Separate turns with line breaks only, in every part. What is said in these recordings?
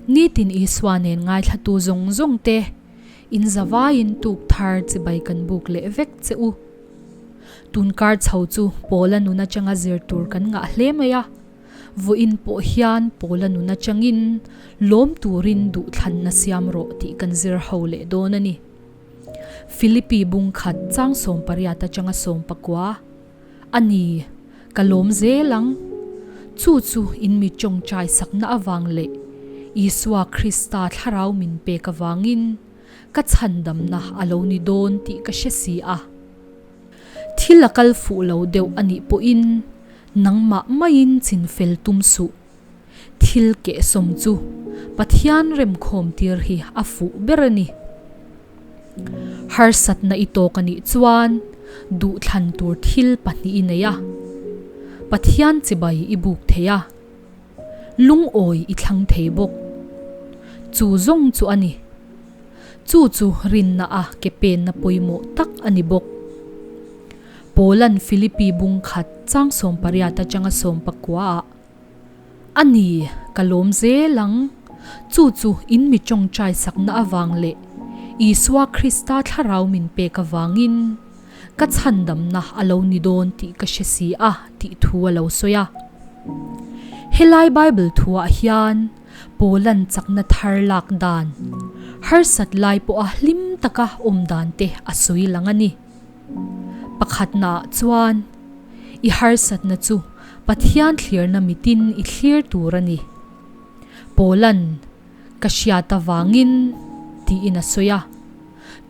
Nitin Isua nen ngaithlatu zawng zawng te in zavaiin tuk thar chibai kan buk leh vek che u. Tunkar chho chu Paula nun atanga zir tur kan ngah hle mai a, vawiin pawh hian Paula nun atangin lawm turin duhthlanna siam rawh tih kan zir ho leh dawn a ni. Philippi bung khat chang 18 atanga 19 a ni, ka lawm zel ang. Chu chu in mi tawngtai sakna avang leh Isua Krista thlarau min pek avangin ka chhandamna a lo ni dawn tih ka hre si a. Thil a kal fuh lo deuh a nih pawhin nangmah maiin chinfel tum suh. Thil kehsawm chu Pathian remkhawm tir hi a fuh ber a ni. Harsatna i tawk a nih chuan duhthlan tur thil pahnih i nei a. Pathian chibai i buk thei a. Lungawi i thlang thei bawk. Chu zawng chu a ni. Chu chu rinna a ke penna pawimawh tak a ni bawk. Paula'n Philippi bung khat chang 18 atanga 19 ah, A ni, ka lawm zel ang. Chu chu in mi tawngtai sakna avang leh Isua Krista thlarau min pek avangin ka chhandamna a lo ni dawn tih ka hre si a tih thu a lo sawi a. Helai Bible thuah hian Paula'n chakna thar lak dan, harsat lai pawha hlim taka awm dan te a sawi lang a ni. Pakhatnaah chuan i harsatna chu Pathian thlirna mitin i thlir tur a ni. Paula'n ka hriat avangin tiin a sawi a.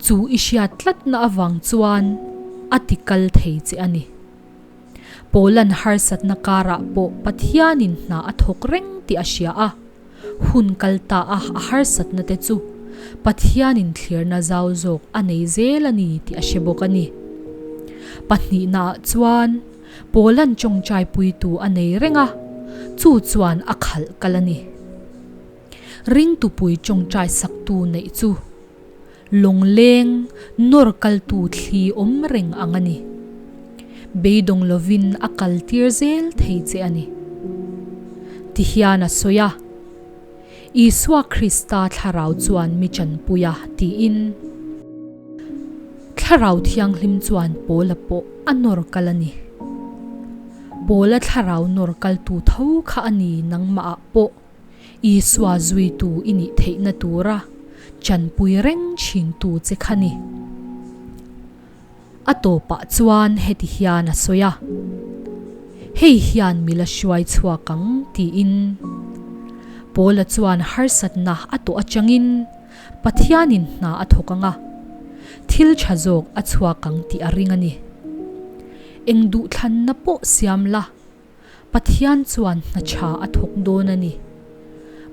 Chu i hriat tlatna avang chuan a ti kal thei che a ni. Paula'n harsatna karah pawh Pathianin hna a thawk reng tih a hria a, hun kal ta a a harsatna te chu Pathianin thlirna zau zawk a nei zel a ni tih a hre bawk a ni. Pahnihnaah chuan Paula'n tawngtai puitu a nei reng a, chu chuan a khalh kal a ni. Ringtupui tawngtai saktu neih chu Lawngleng nawr kaltu thli awm reng ang a ni. Beidawng lovin a kal tir zel thei che a ni. Tihian a sawi a, Isua Krista thlarau chuan mi chanpui a tiin. Thlarau Thianghlim chuan Paula pawh a nawr kal a ni. Paula thlarau nawr kaltu tho kha a ni nangmahah pawh. Isua zuitu i nih theihna tura chanpui reng thintu che kha ni. A tawpah chuan heti hian a sawi a, Hei hian mi la hruai chhuak ang tiin. Paula chuan harsatna a tawh atangin Pathianin hna a thawk ang a, thil tha zawk a chhuak ang tih a ring a ni. Eng duhthlanna pawh siam la. Pathian chuan hna tha a thawk dawn a ni.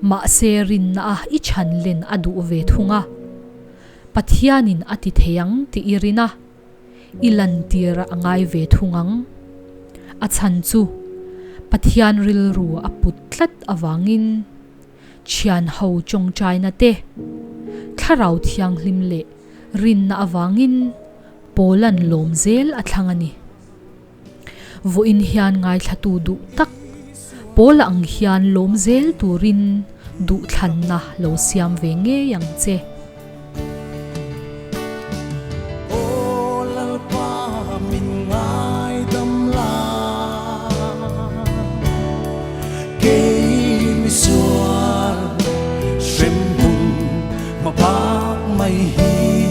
Mahse rinna a i chhan len a duh ve thung a. Pathianin a ti thei ang tih i rin a, i lantir a ngai ve thung ang. A chhan chu Pathian rilru a put tlat avangin thian ho tawngtaina te, Thlarau Thianghlim leh rinna avangin Paula'n lawm zel a thlang a ni. Vawiin hian ngaithlatu duh tak pawl ang hian lawm zel turin duhthlanna lo siam ve ngei ang che.
Aw Lalpa min ngaidam la, kei misual hremhmun hma bak mai hi.